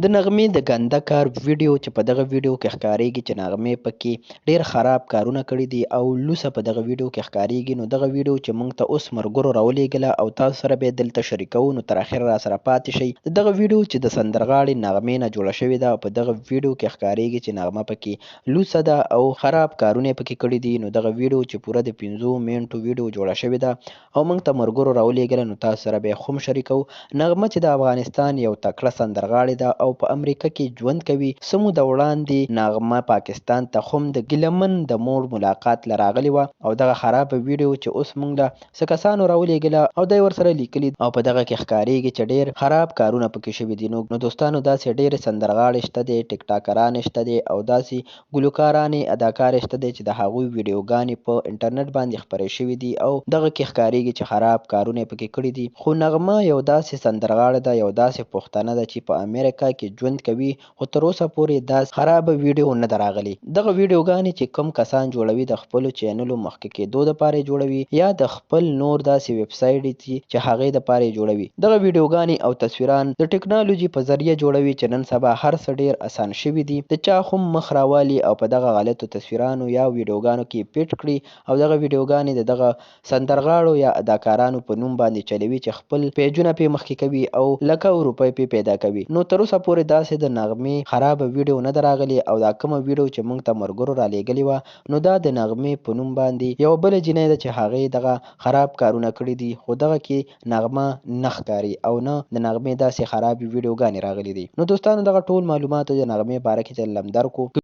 د نغمې د ګنده کار ویډیو چې په دغه ویډیو کې ښکاریږي چې نغمې پکې ډیر خراب کارونه کړي دي او لوسه په دغه ویډیو کې ښکاریږي. نو دغه ویډیو چې مونږ ته اوس مرګرو راولیږله او تاسو سره به دلته شریکوو، نو تر اخره را سره پاتې شئ. د دغه ویډیو چې د سندرغاړې نغمې نه جوړه شوې ده او په دغه ویډیو کې ښکاریږي چې نغمه پکې لوسه ده او خراب کارونه یې پکې کړي دي. نو دغه ویډیو چې پوره د 5 منټو ویډیو جوړه شوې ده او موږ ته مرګرو راولیږله، نو تاسو سره به یې هم شریکوو. نغمه چې د افغانستان یو تکړه سندرغاړې ده او په امریکا کې ژوند کوي، څه موده وړاندې نغمه پاکستان ته هم د ګیله من د مور ملاقات له راغلې وه او دغه خرابه ویډیو چې اوس موږ له څه کسانو راولیږله او دی ورسره لیکلي او په دغه کې ښکاریږي چې ډېر خراب کارونه پکې شوي دي. نو دوستانو، داسې ډېرې سندرغاړې شته دی، ټیک ټاکرانې شته دی او داسې ګلوکارانې اداکارې شته دی چې د هغوی ویډیوګانې په انټرنیټ باندې خپرې شوې دي او دغه کې ښکاریږي چې خراب کارونه یې پکې کړي دي. خو نغمه یو داسې سندرغاړې ده، یو داسې پښتنه ده چې په امریکا کې ژوند کوي، خو تر اوسه پورې داسې خرابه ویډیو نه ده راغلې. دغه ویډیوګانې چې کوم کسان جوړوي، د خپلو چینلو مخکې کېدو دپاره یې جوړوي یا د خپل نور داسې ویب سایټ دي چې هغې دپاره یې جوړوي. دغه ویډیوګانې او تصویران د ټکنالوژي په ذریعه جوړوي چې نن سبا هر څه ډېر اسان شوي دي. د چا هم مخ راوالي او په دغه غلطو تصویرانو یا ویډیوګانو کې پټ کړي او دغه ویډیوګانې د دغه سندرغاړو یا اداکارانو په نوم باندې چلوي چې خپل پیجونه پې مخکې کوي او لکه روپۍ پې پیدا کوي. نو تر اوسه پورې داسې د نغمې خرابه ویډیو نه ده راغلې او دا کومه ویډیو چې موږ ته مرګرو رالیږلې وه، نو دا د نغمې په نوم باندې یوه بله جینۍ ده چې هغې دغه خراب کارونه کړي دي، خو دغه کې نغمه نه ښکاري او نه د نغمې داسې خرابې ویډیوګانې راغلي دي. نو دوستانو، دغه ټول معلومات د نغمې باره کې چې لم درکو.